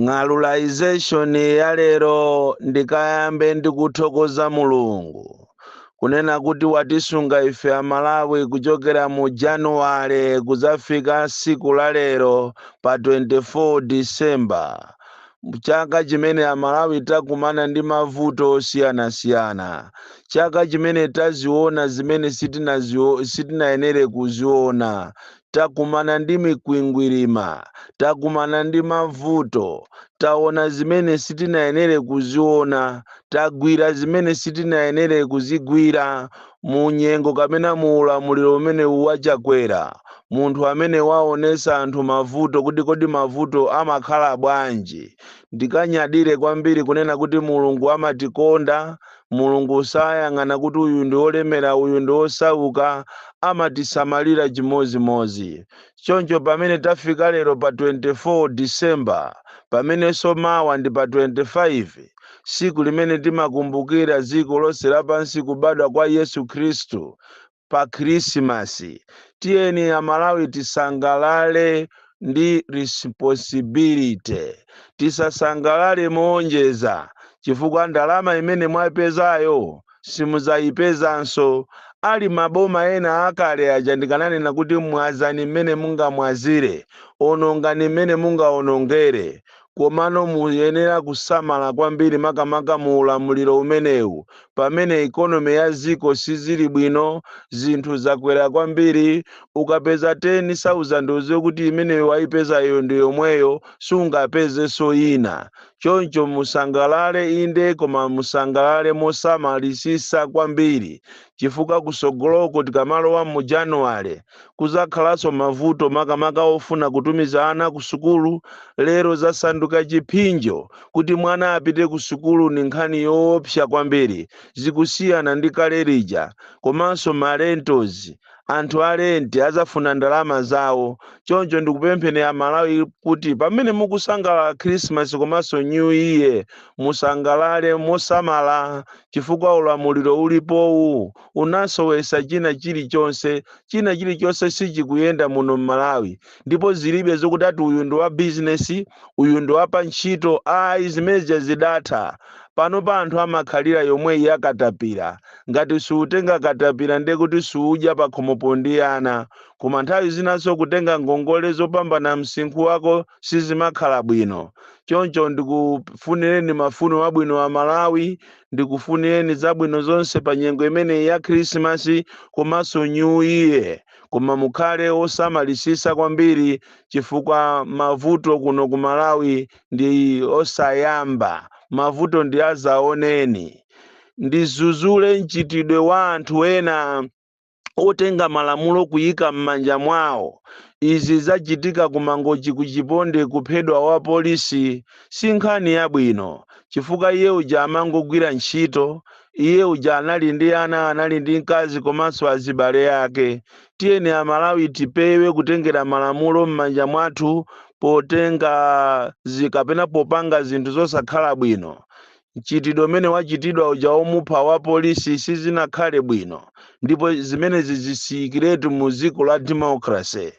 Ng'alulization ya lero, ndikayambe ndikuthokoza Mulungu kunena kuti watisunga ife Amalawi kuchokera mu Januwale kudzafika siku la lero pa 24 Disemba, chaka chimene Amalawi takumana ndi mavuto osiyanasiyana, chaka chimene taziona zimene sitinayenere kuziona. Takumana ndi mikwingwirima, takumana ndi mavuto, taona zimene sitinayenere kuziona, tagwira zimene sitinayenere kuzigwira mu nyengo kapena mu ulamuliro umene waChakwera, munthu amene waonesa anthu mavuto kuti kodi mavuto amakhala bwanji. Ndikanyadire kwambiri kunena kuti Mulungu amatikonda. Mulungu sayang'ana kuti uyu ndi olemera, uyu ndi osauka, amatisamalira chimozimozi. Choncho pamene tafika lero pa 24 Disemba, pamenenso mawa ndi pa 25, siku limene timakumbukira dziko lonse lapansi kubadwa kwa Yesu Khristu pa Khrisimasi, tiyeni Amalawi tisangalale ndi responsibility, tisasangalale moonjeza, chifukwa ndalama imene mwapezayo simudzayipezanso. Ali maboma ena akale aja, ndikananena kuti mwazani mmene mungamwazire, onongani mmene mungaonongere, komano muyenera kusamala kwambiri, makamaka mu ulamuliro umenewu pamene economy ya ziko sizili bwino, zinthu zakwera kwambiri. Ukapeza 10,000, uziwe kuti imeneyo wayipezayo ndi yomweyo, sungapezenso ina. Choncho musangalale inde, koma musangalale mosamalisisa kwambiri, chifukwa kusogoloko tikamalowa mu Januwale kuzakhalanso mavuto, makamaka ofuna kutumiza ana ku sukulu. Lero zasanduka chiphinjo kuti mwana apite ku sukulu, ni nkhani yoopsa kwambiri, zikusiyana ndi kale lija. Komanso ma rentals, anthu a rent azafuna ndalama zawo. Choncho ndikupempheni Amalawi kuti pamene mukusangalala Christmas komanso New Year, musangalale mosamala, chifukwa ulamuliro ulipowu unasowesa china chilichonse. China chilichonse sichikuyenda muno mMalawi, ndipo zilibe zokuti ati uyu ndi wa bizinesi, uyu ndi wa pa ntchito, ayi, zimenezi zidatha. Pano pa anthu amakhalira yomweyi yakatapira. Ngati suutenga katapira, ndiye kuti suudya pakhomopo ndi ana. Koma nthawi zinanso kutenga ngongole zopambana msinkhu wako sizimakhala bwino. Choncho ndikufunireni mafuno abwino a Malawi, ndikufunireni zabwino zonse pa nyengo imeneyi ya Khrisimasi komanso New Year, koma mukhale osamalisisa kwambiri, chifukwa mavuto kuno ku Malawi ndi osayamba, mavuto ndi azaoneni. Ndizuzule mchitidwe wa anthu ena otenga malamulo kuyika m'manja mwawo. Izi zachitika ku Mangochi, ku Chiponde, kuphedwa wa polisi si nkhani yabwino, chifukwa iye uja amangogwira ntchito. Iye uja anali ndi ana, anali ndi mkazi komanso azibale ake. Tiyeni Amalawi tipewe kutengera malamulo m'manja mwathu potenga kapena popanga zinthu zosakhala bwino. Mchitidwe umene wachitidwa uja omupha wa polisi sizinakhale bwino, ndipo zimenezi zisiyikiretu mu dziko la democracy.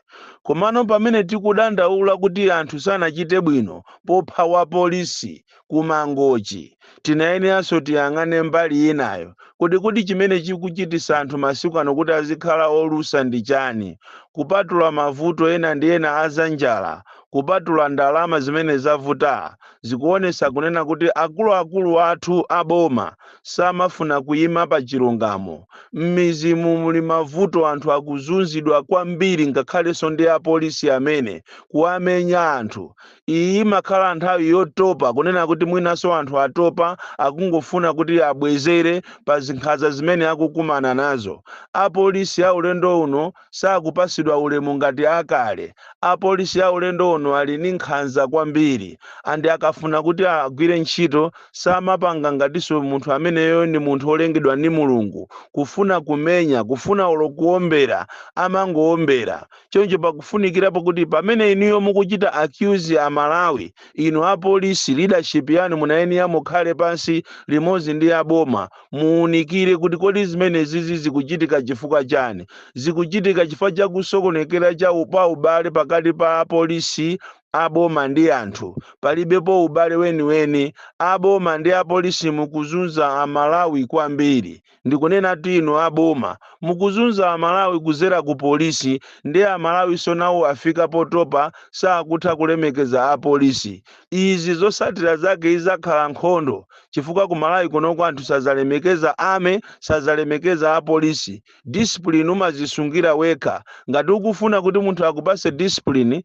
Komano pamene tikudandaula kuti anthu sanachite bwino popha wa polisi ku Mangochi, tinayeneranso tiyang'ane mbali inayo kuti chimene chikuchitisa anthu masiku ano kuti azikhala olusa ndi chani, kupatula mavuto ena ndi ena azanjala, kupatula ndalama zimene zavuta. Zikuonesa kunena kuti akuluakulu athu aboma samafuna kuyima pa chilungamo. M'mizimu muli mavuto, anthu akuzunzidwa kwambiri, ngakhalenso ndi apolisi amene kuwamenya anthu. Iyi imakhala nthawi yotopa, kunena kuti mwinanso anthu atopa, akungofuna kuti abwezere pa zinkhanza zimene akukumana nazo. Apolisi a ulendo uno sakupasidwa ulemu ngati akale. Apolisi a ulendo uno ali ndi nkhanza kwambiri, and akafuna kuti agwire ntchito samapanga ngatinso munthu ameneyo ndi munthu olengedwa ndi Mulungu. Kufuna kumenya, kufuna ulo kuombera, amangoombera. Choncho pakufunikirapo kuti pamene inuyo mukuchita accuse Amalawi, inu apolisi, leadership yanu munayenera mukhale pansi limodzi ndi aboma, muwunikire kuti kodi zimene zizi zikuchitika chifukwa chani. Zikuchitika chifukwa chakusokonekera cha pa ubale pakati pa apolisi. Aboma ndi anthu palibepo ubale weniweni. Aboma ndi apolisi mukuzunza Amalawi kwambiri. Ndikunena inu aboma mukuzunza Amalawi kuzera ku polisi, ndi Amalawi nawo afika potopa, sakutha kulemekeza apolisi. Izi zosatira zake izakhala nkhondo, chifukwa ku Malawi kunoko anthu sazalemekeza ame, sazalemekeza apolisi. Discipline umazisungira wekha. Ngati ukufuna kuti munthu akupase discipline,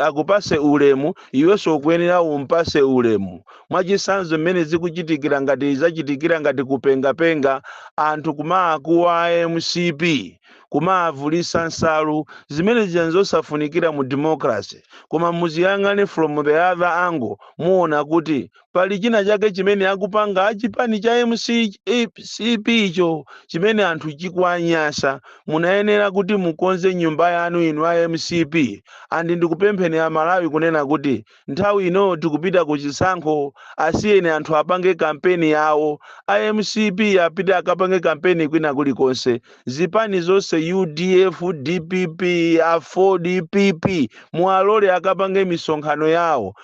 akupase ulemu, iwenso ukuyenera umpase ulemu. Mwachisanzo, mmene zikuchitikira, ngati zachitikira ngati kupengapenga, anthu kumaakuwa MCP, kumaavulisa nsalu, zimene zija zosafunikira mu democracy. Koma muziyang'ane from the other angle, muona kuti pali china chake chimene akupanga achipani cha MCP icho chimene anthu chikuwanyasa. Munayenera kuti mukonze nyumba yanu inu a MCP. And ndikupempheni Amalawi kunena kuti nthawi ino tikupita ku chisankho, asiyeni anthu apange kampeni yawo. A MCP apite akapange kampeni kwina kulikonse. Zipani zonse, UDF, DPP, AFORD, PP, muwalole akapange misonkhano yawo.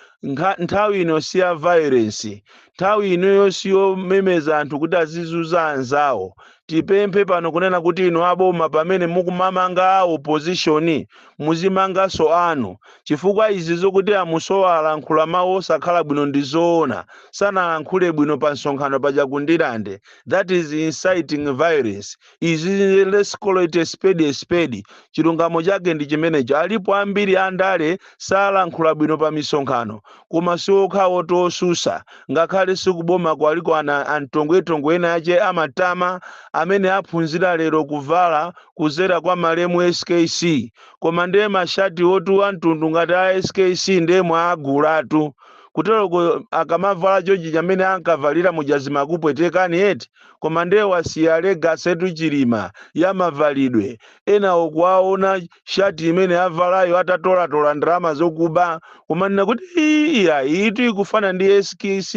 Nthawi ino si ya violence, nthawi inoyo siyomemeza anthu kuti azizuza anzawo. Tipemphe pano kunena kuti inu aboma, pamene mukumamanga a opposition, muzimanganso anu, chifukwa izi zokuti amusowa alankhula mawu osakhala bwino ndi zoona, sanalankhule bwino pa msonkhano paja kundilande. That is inciting violence. Izi, let's call it a spade a spade. Chilungamo chake ndi chimenecho. Alipo ambiri andale salankhula bwino pa misonkhano, koma siokhawo tosusa. Ngakhale sikuboma kwaliko ana amtongwetongwe ena ache amatama amene aphunzira lero kuvala kuzera kwa malemu SKC, koma ndiye mashati otu amtundu ngati a SKC ndiye mwaagulatu kuteroko, akamavala chochi chamene ankavalira mujazi makupwetekani eti. Koma ndiye wasiya legacy etu Chilima ya mavalidwe. Ena okuwaona shati imene avalayo atatolatola ndalama zokuba, kumanena kuti iya, itu ikufana ndi SKC,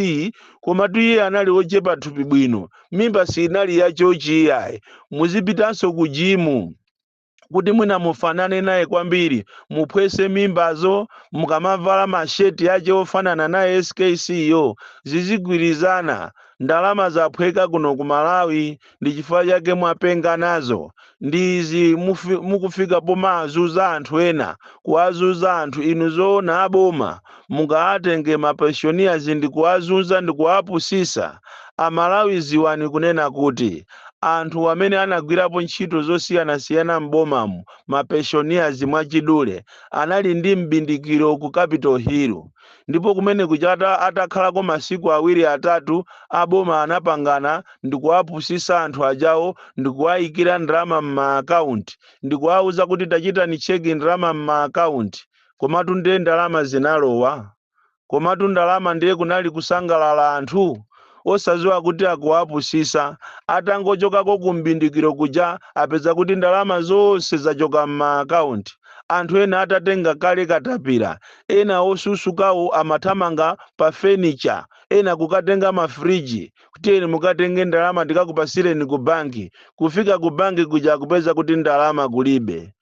komatu iye anali wochepa thupi bwino, mimba sinali yachochi iyayi. Muzipitanso ku gym kuti mwina mufanane naye kwambiri, muphwese mimbazo. Mukamavala masheti ache ofanana naye SKC yo, zizigwirizana. Ndalama zaphweka kuno ku Malawi, ndi chifukwa chake mwapenga nazo. Ndi izi mukufika pomazuza anthu ena, kuwazuza anthu. Inu zoona aboma mungaatenge mapensioners ndi kuwazunza ndi kuwapusisa Amalawi? Ziwani kunena kuti anthu amene anagwirapo ntchito zosiyanasiyana m'bomamu, mapensioners mwachidule, anali ndi mbindikiro ku Capitol Hill, ndipo kumene kuchata atakhalako masiku 2 3, aboma anapangana ndikuwapusisa anthu ajawo, ndikuwayikira ndalama m'maakaunti, ndikuwawuza kuti tachitani check ndalama m'maakaunti. Komatu ndiye ndalama zinalowa, komatu ndalama ndiye kunali kusangalala, anthu osadziwa kuti akuwapusisa. Atangochokako ku mbindikiro kuja, apeza kuti ndalama zonse zachoka m'maakaunti, anthu ena atatenga kale katapira. Ena osusukawo amathamanga pa furniture, ena kukatenga mafriji, kuti eni mukatenge ndalama tikakupasireni ku banki. Kufika ku banki kuja, kupeza kuti ndalama kulibe.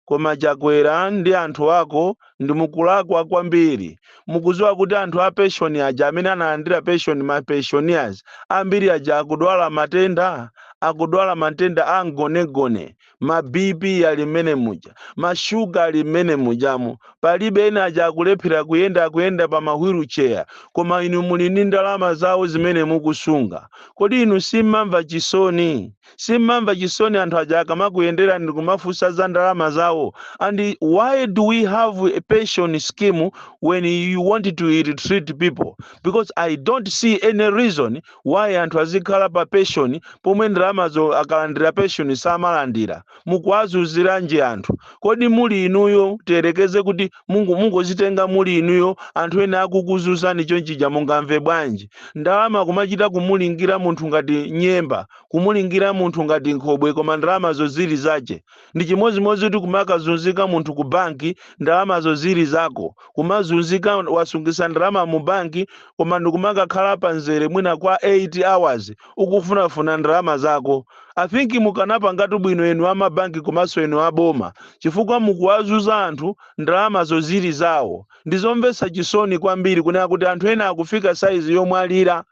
Koma Chakwera ndi anthu ako ndi mukulakwa kwambiri. Mukudziwa kuti anthu a pension aja amene analandira pension, ma pensioners ambiri aja akudwala matenda, akudwala matenda a mgonegone, ma BP ali mmene muja, mashuga ali mmene mujamo, palibe ena aja akulephera kuyenda, akuyenda pa ma wheelchair, koma inu muli ndi ndalama zawo zimene mukusunga. Kodi inu simmamva chisoni? Simmamva chisoni anthu aja akamakuyendera ndi kumafunsa za ndalama zawo? And why do we have a pension scheme when you want to ill-treat people? Because I don't see any reason why anthu azikhala pa pension pomwe ndalamazo akalandira pension samalandira. Mukuwazuziranji anthu? Kodi muli inuyo, tiyerekeze kuti mungozitenga muli inuyo, anthu ena akukuzuzani chonchija, mungamve bwanji? Ndalama kumachita kumulingira munthu ngati nyemba, kumulingira munthu ngati nkhobwe, koma ndalamazo zili zache. Ndi chimodzimodzi kuti kumakazunzika munthu ku banki, ndalamazo zili zako, kumazunzika wasungisa ndalama mu banki, koma ndikumakakhala pa mzere mwina kwa 8 hours ukufunafuna ndalama zako. wako. I think mukanapangatu bwino enu amabanki komanso enu aboma, chifukwa mukuwazuza anthu, ndalamazo zili zawo. Ndizomvetsa chisoni kwambiri kunena kuti anthu ena akufika saizi yomwalira,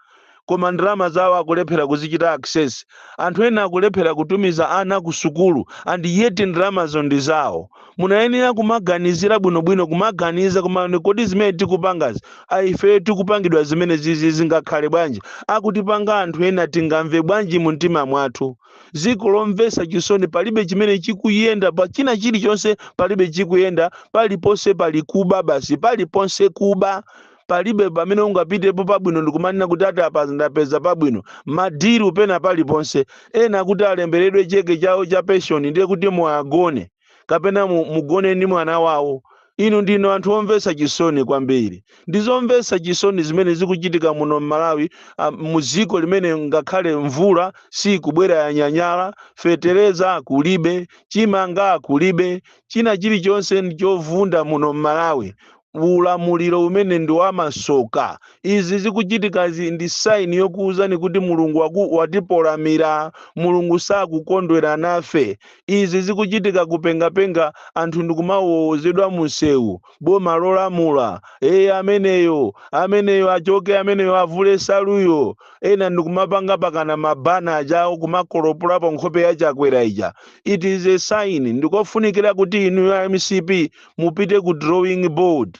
koma ndalama zawo akulephera kuzichita access. Anthu ena akulephera kutumiza ana ku sukulu, and yet ndalamazo ndi zawo. Munayenera kumaganizira bwinobwino, kumaganiza koma kodi zimene tikupangazi, aife tikupangidwa zimene zizi, zingakhale bwanji? Akutipanga anthu ena tingamve bwanji mu mtima mwathu? Dziko lomvetsa chisoni, palibe chimene chikuyenda pa china chilichonse, palibe chikuyenda. Paliponse pali kuba basi, paliponse kuba. Palibe pamene ungapitepo pabwino ndikumanena kuti ati apa ndapeza pabwino. Ma deal pena paliponse. Ena kuti alemberedwe cheke chawo cha pension, ndiye kuti muagone kapena mugone ndi mwana wawo. Inu ndinu anthu omvetsa chisoni kwambiri. Ndizomvetsa chisoni zimene zikuchitika muno m'Malawi, muziko limene ngakhale mvula sikubwera, yanyanyala, fetereza kulibe, chimanga kulibe, china chilichonse ndichovunda muno m'Malawi. Ulamuliro umene ndi wamasoka. Izi zikuchitikazi ndi sign yokuwuzani kuti Mulungu watipolamira, Mulungu sakukondwera nafe. Izi zikuchitika kupengapenga, anthu ndikumawowozedwa munsewu, boma lolamula eye, ameneyo, ameneyo achoke, ameneyo avule saluyo. Ena ndikumapanga pakana ma banner ajawo, kumakolopolapo nkhope ya Chakwera ija. It is a sign. Ndikofunikira kuti inu ya MCP mupite ku drawing board,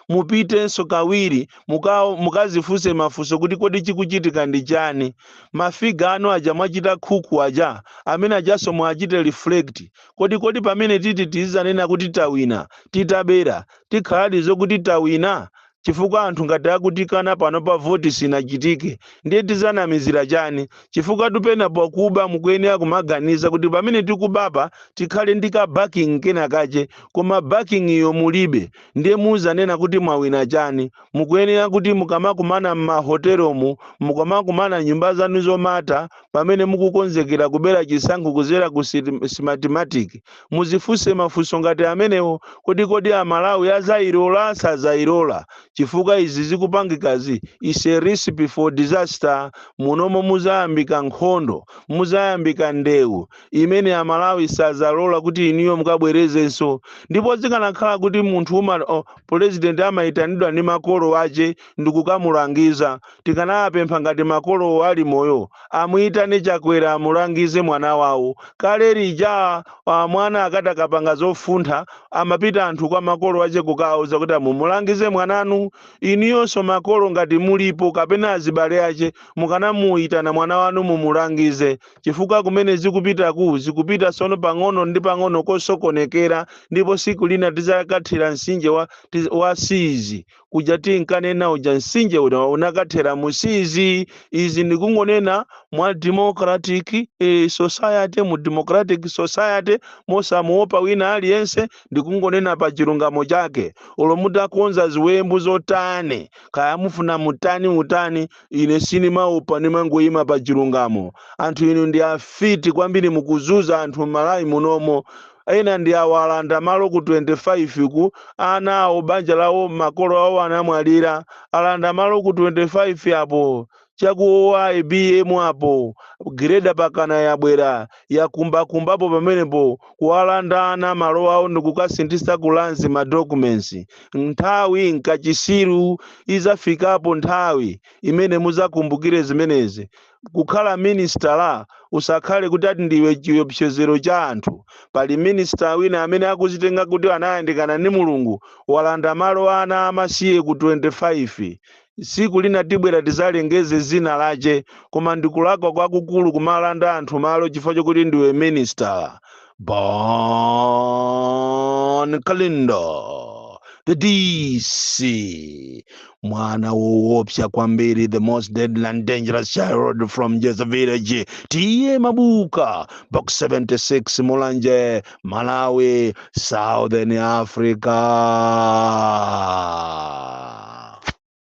mupitenso kawiri, mukazifunse mafunso kuti kodi chikuchitika ndi chani? Ma figure anu aja mwachita cook aja, amene ajaso mwachite reflect. Kodi pamene titi tizanena kuti tawina titabera, tikhaladi zokuti tawina? Chifukwa anthu ngati akutikana pano pa voti sinachitike, ndiye tizanamizira chani? Chifukwa tupena pakuba mukuyenera kumaganiza kuti pamene tikubapa tikhale ndi ka backing kena kache, koma backing iyo mulibe, ndiye muzanena kuti mwawina chani? Mukuyenera kuti mukamakumana m'mahoteromu, mukamakumana nyumba zanu zomata, pamene mukukonzekera kubera chisankho kuzera ku Smartmatic, muzifunse mafunso ngati amenewo: kodi Amalawi azayilola, sazayilola? Chifukwa izi zikupangikazi is a recipe for disaster. Munomo muzayambika nkhondo, muzayambika ndewu imene Amalawi sazalola kuti iniyo mukabwerezenso. Ndipo zikanakhala kuti munthu president amayitanidwa ndi makolo ache ndikukamulangiza, tikanapempha ngati makolowo ali moyo, amuyitane Chakwera amulangize mwana wawo. Kale lija mwana akati akapanga zofuntha, amapita anthu kwa makolo ache kukawuza kuti mumulangize mwananu. Iniyonso makolo ngati mulipo kapena azibale ache, mukanamuyitana mwana wanu mumulangize, chifukwa kumene zikupitaku zikupita sono pang'ono ndi pang'ono kosokonekera. Ndipo siku lina tizakathira msinje wa sizi kuja tinkanena uja, msinje una unakathera musizi. Izi ndikungonena mwa democratic society, mu democratic society mosamuopa wina aliyense, ndikungonena pa chilungamo chake. Olo mutakonza ziwembu zotani, kaya mufuna mutani mutani, ine sinimaopa, nimangoyima pa chilungamo. Anthu inu ndi afiti kwambiri, mukuzuza anthu m'Malawi munomo. Ena ndi awalanda malo ku 25 ku ana awo, banja lawo, makolo awo anamwalira, alanda malo ku 25 apo chaku IBM apo, grader pakana yabwera yakumbakumbapo pamenepo, kuwalanda ana malo awo ndikukasinthisa ku lands ma documents. Nthawi nkachisiru, izafikapo nthawi imene muzakumbukire zimenezi. Kukhala minister, usakhale kuti ati ndiwe chiopsezero cha anthu. Pali minister wina amene akuzitenga kuti anayandikana ndi Mulungu, walanda malo ana amasiye ku 25. Siku lina tibwera tizalengeze zina lache, koma ndikulakwa kwakukulu kumalanda anthu malo chifukwa chokuti ndiwe minister. Bon Kalindo, the DC, mwana woopsa kwambiri, the most deadly and dangerous child from Jeza Village, T/A Mabuka, Box 76, Mulanje, Malawi, Southern Africa.